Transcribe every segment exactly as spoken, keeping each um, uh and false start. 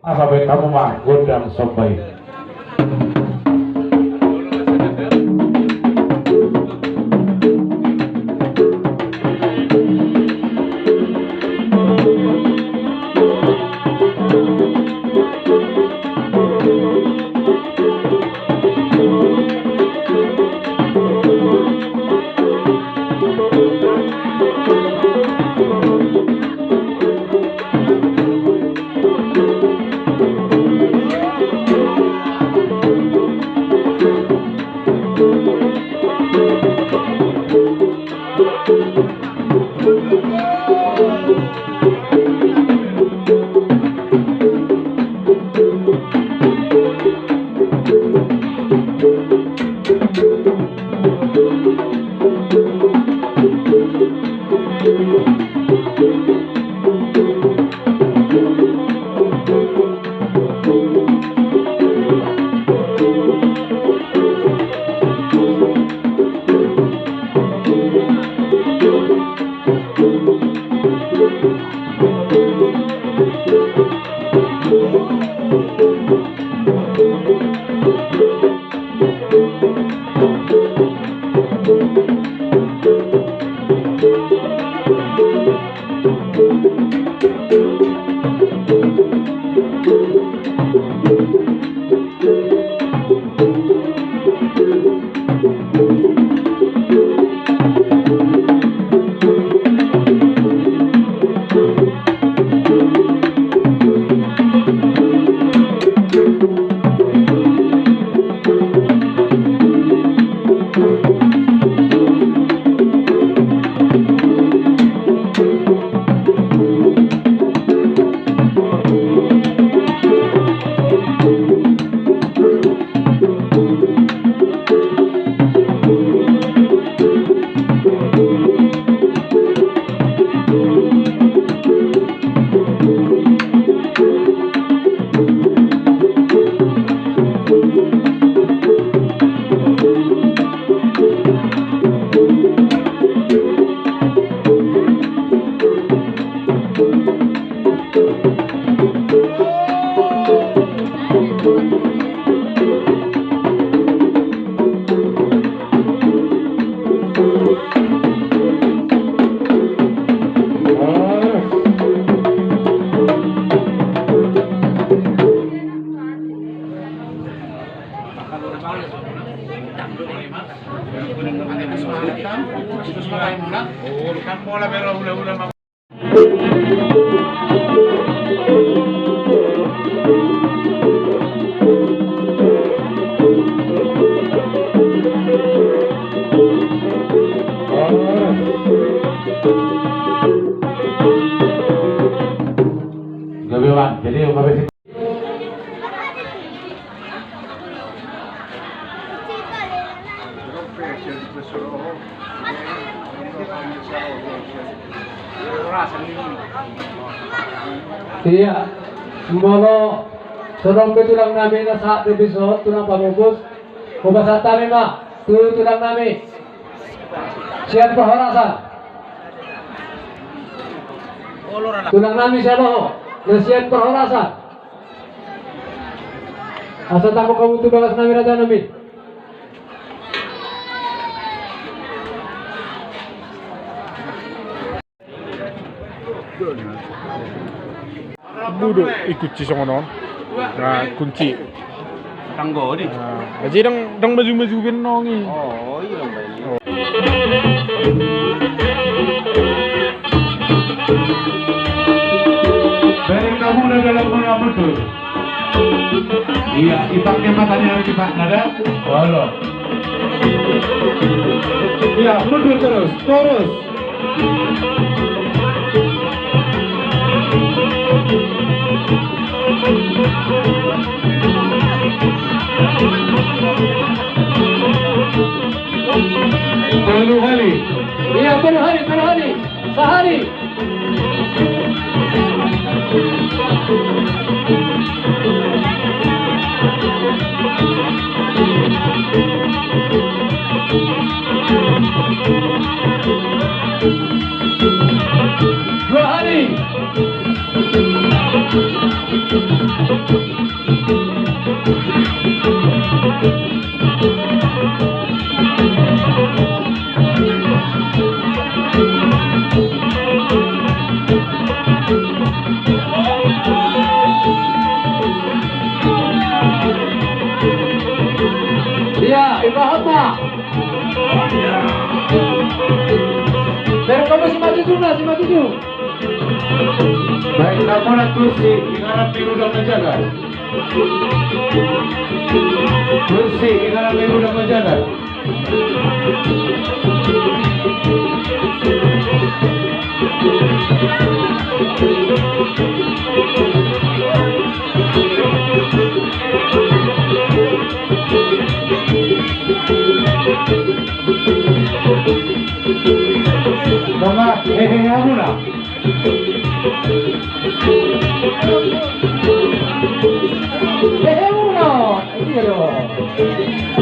Asa baen hamu ma gondang somba i. Gabe, Bang. Jadi, Bang, Iya, molo so adong be tulang nami na sahat di episod tulang pamungkus, hupasahat hami ma tu tulang nami sian parhorasan. Tulang nami sian Loho na sian parhorasan. Asa tangkok hamu tu bagas nami, raja nami. Budo, i kunci songon on. Nah, kunci. Tanggo di. Nah, aja dang, dang maju-maju benong i. Oh, iya dong, Bang. Oh. Balik kamu udah dalam guna betul. Iya, ipaknya matanya harus ipak nada. Halo. Iya, mundur terus, terus. Tolu hali. Iya, tolu hali, tolu hali. Sahali. Dua hali. Ia, ibrahot ma. Berkomu si maju juna, si maju juna. Baik, laporan kursi, inganan pirudan menjaga. Kursi, inganan pirudan menjaga. Mama, hehe, hamuna. Hehe, hamuna. Iya dong.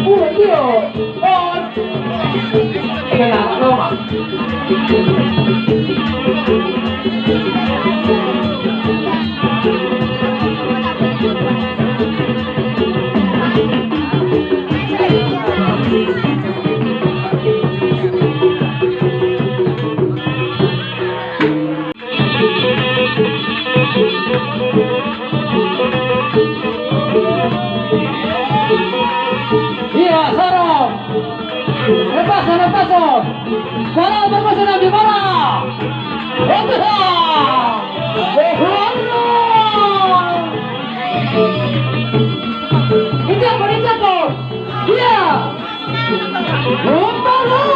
Udah, iya. Oh. Kena, Roma. Iya, sarong. Lepason, lepason. Bola, lepason, ambil bola. Oke, ha. Oke, ha. Injak, Bang, injak, Bang. Iya. Umpan, Bang.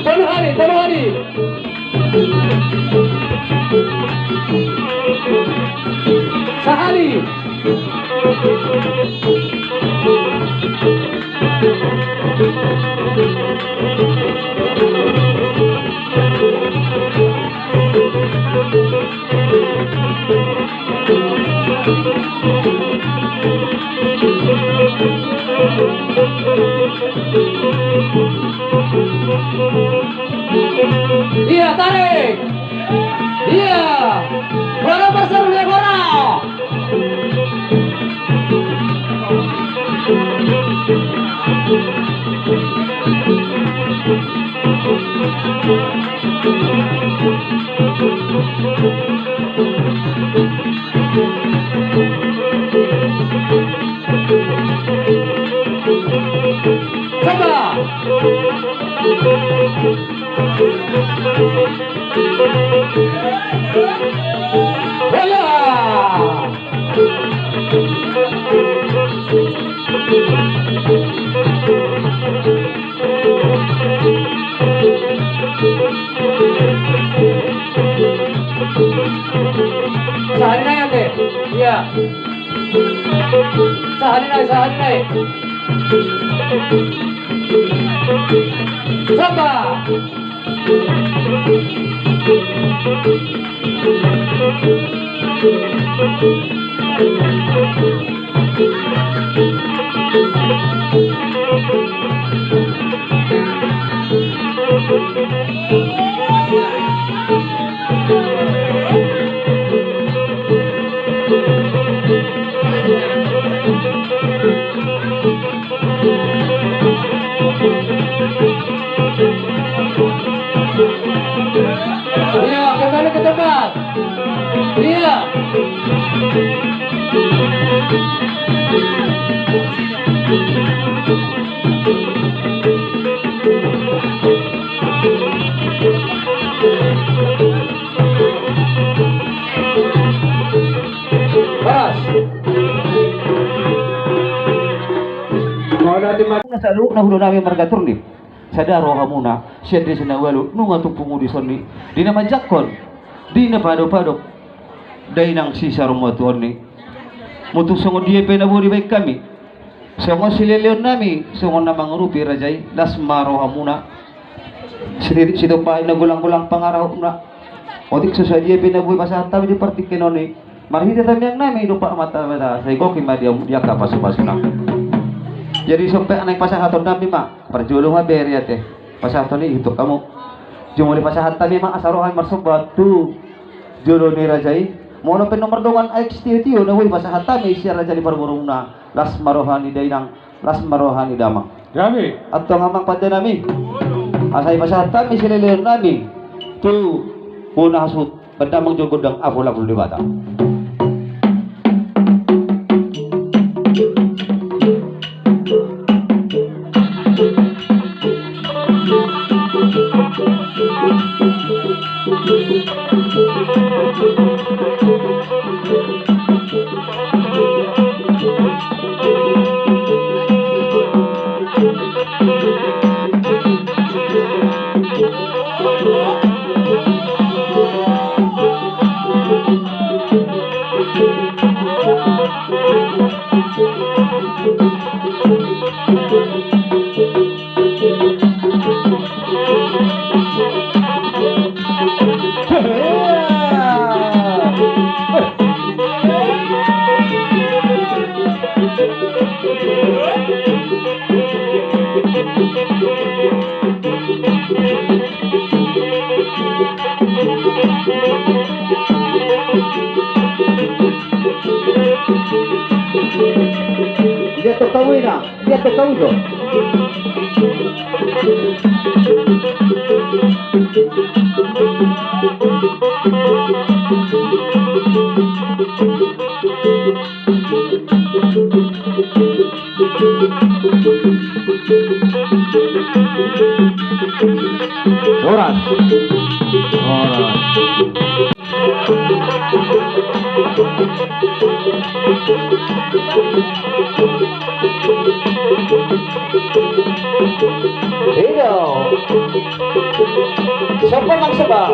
Tolu hali, tolu hali. Sahali. Iya, tarik. Iya. Gora, Barcelona, gora. Coba. Hola. Sahali nai ate. Iya. Sahali nai, sahali nai. Coba. Iya, kembali ke tempat. Iya. Horas. Mauliate ma. Saluhutna hulahula nami marga Turnip. Sada rohamuna, sian desa na ualu, nunga tung pungu dison i. Di na manjangkon, di na padopadop. Dainang sisarumatuon i. Mutung songon dia pe na boi dibaen hami. Songon sileleon nami, songon na mangurupi raja i, las ma rohamuna. Sititik sitompahi na golanggolang pangarahutna. Otik so sadia pe na boi pasahat hami di partingkian on i. Marhite tangiang nami dompak ma Debata, sai gok i ma di angka pasupasuna. Jadi songon i naeng pasahaton nami ma, parjolo ma bere ate. Pasahaton i tu hamu. Jumolo pasahat hami ma asa ro hami marsomba tu jolo ni raja i. Molo pe na mardongan aek sitio-tio na boi pasahat hami sian raja ni parborungna. Las ma roha ni dainang, las ma roha ni damang. Gabe. Antong amang pande nami. Asa i pasahat hami sileleon nami tu bona hasuhut. Banda manjou gondang apul-apul Debata. Dia tu kau ina, dia tu kau jo. Horas. Horas. Iyo. Siapa nang sebab?